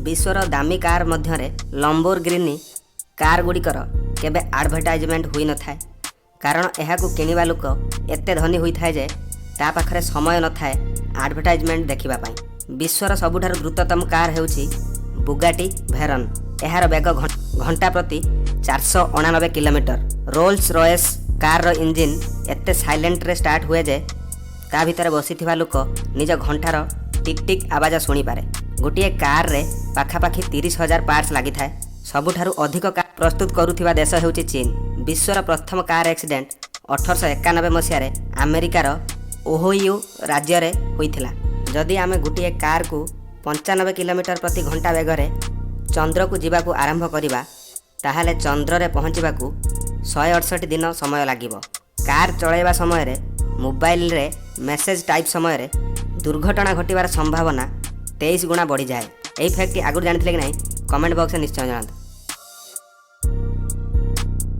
ବିଶ୍ୱର ଦାମୀ କାର୍ ମଧ୍ୟରେ ଲମ୍ବୋରଗିନି କାର୍ ଗୁଡ଼ିକର କେବେ ଆଡ଼ଭର୍ଟାଇଜମେଣ୍ଟ ହୋଇନଥାଏ, କାରଣ ଏହାକୁ କିଣିବା ଲୋକ ଏତେ ଧନୀ ହୋଇଥାଏ ଯେ ତା ପାଖରେ ସମୟ ନଥାଏ ଆଡ଼ଭର୍ଟାଇଜମେଣ୍ଟ ଦେଖିବା ପାଇଁ। ବିଶ୍ୱର ସବୁଠାରୁ ଦ୍ରୁତତମ କାର୍ ହେଉଛି ବୁଗାଟି ଭେରନ୍। ଏହାର ବେଗ ଘଣ୍ଟା ପ୍ରତି 489 କିଲୋମିଟର। ରୋଲ୍ସ ରଏସ୍ କାର୍ର ଇଞ୍ଜିନ୍ ଏତେ ସାଇଲେଣ୍ଟରେ ଷ୍ଟାର୍ଟ ହୁଏ ଯେ ତା ଭିତରେ ବସିଥିବା ଲୋକ ନିଜ ଘଣ୍ଟାର ଟିକ୍ ଟିକ୍ ଆବାଜ ଶୁଣିପାରେ। ଗୋଟିଏ କାର୍ରେ ପାଖାପାଖି 30,000 ପାର୍ଟସ୍ ଲାଗିଥାଏ। ସବୁଠାରୁ ଅଧିକ କାର୍ ପ୍ରସ୍ତୁତ କରୁଥିବା ଦେଶ ହେଉଛି ଚୀନ। ବିଶ୍ୱର ପ୍ରଥମ କାର୍ ଆକ୍ସିଡେଣ୍ଟ 1891 ମସିହାରେ ଆମେରିକାର ଓହିଓ ରାଜ୍ୟରେ ହୋଇଥିଲା। ଯଦି ଆମେ ଗୋଟିଏ କାର୍କୁ 95 କିଲୋମିଟର ପ୍ରତି ଘଣ୍ଟା ବେଗରେ ଚନ୍ଦ୍ରକୁ ଯିବାକୁ ଆରମ୍ଭ କରିବା, ତାହେଲେ ଚନ୍ଦ୍ରରେ ପହଞ୍ଚିବାକୁ 168 ଦିନ ସମୟ ଲାଗିବ। କାର୍ ଚଳାଇବା ସମୟରେ ମୋବାଇଲରେ ମେସେଜ୍ ଟାଇପ୍ ସମୟରେ ଦୁର୍ଘଟଣା ଘଟିବାର ସମ୍ଭାବନା 23 ଗୁଣା ବଢ଼ିଯାଏ। ଏହି ଫ୍ୟାକ୍ଟଟି ଆଗରୁ ଜାଣିଥିଲେ କି ନାହିଁ, କମେଣ୍ଟ ବକ୍ସରେ ନିଶ୍ଚୟ ଜଣାନ୍ତୁ।